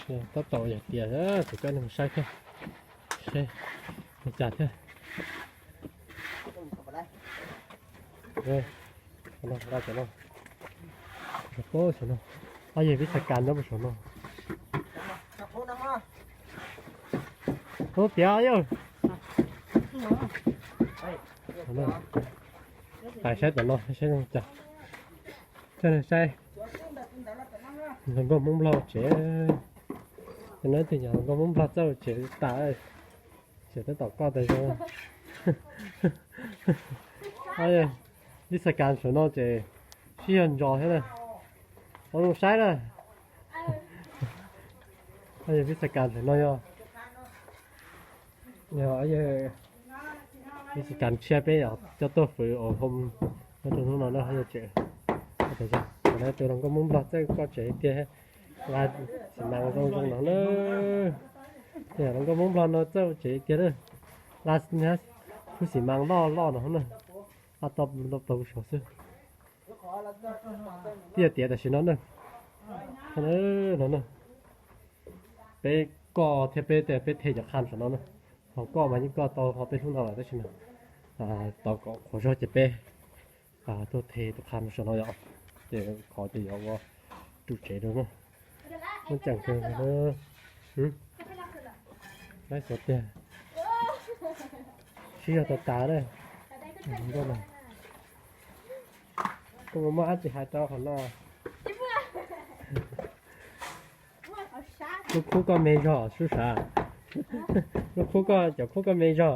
Tab tom yog tias kuv coj nej mus saib thiab, seb li cas thiab. Nqa cov no, saum no, ob yawg Vib Xais Kas nyob puag saum no. Ub, tiav yawg. Pais saib tom no saib zoo cas. Saib hluas nkauj Hmoob Nplog tsev. Cov no ib tug nyuag hluas nkauj Hmoob Nplog txawj ua tsev tas, tsev tab tom koj tas zog. Vib Xais Kas saum no ces sib yog ntsos thiab na. Ua zoo saib na. Vib Xais Kas saum no yog, yog Vib Xais Kas tshiab peb coj tuaj fwv ua hoo nyob rau hnub no na yog tsev. Tus hluas nkauj Hmoob Nplog txawj koj tsev tiag, nqa xi mas zoo zoo no na. Tus hluas nkauj Hmoob Nplog no txawj ua tsev tiag na. Nqa khub xi mas loj loj no na, nqa tau plaws saud xwb. Twb yog tiav tam sim no na. No na, peb koj thiab peb tej peb the cov qha saum no na. Ho koj mas yeej koj tau ho peb hnub no lawm tab sis mas tau kom qhuav zog ces peb tuaj the tus qha saum no yom. Ces qhov ces yuav ua ru tsev rau na. Muaj ceem kawg na. Laib xov tiag. Sib zog tas tas na. Koj muaj dab tsi hais rau qhov no? Lub khub koj me zog sub sav. Lub khub koj, cov khub koj me zog.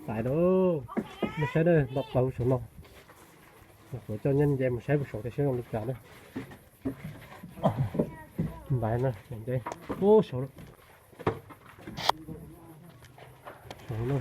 Pais lauj, mus saib na, nto plaws saum no. Kuv coj nyiaj nce mus saib puag saud tias saib zoo li cas na. Ntais na, nce puag saud. Saud na.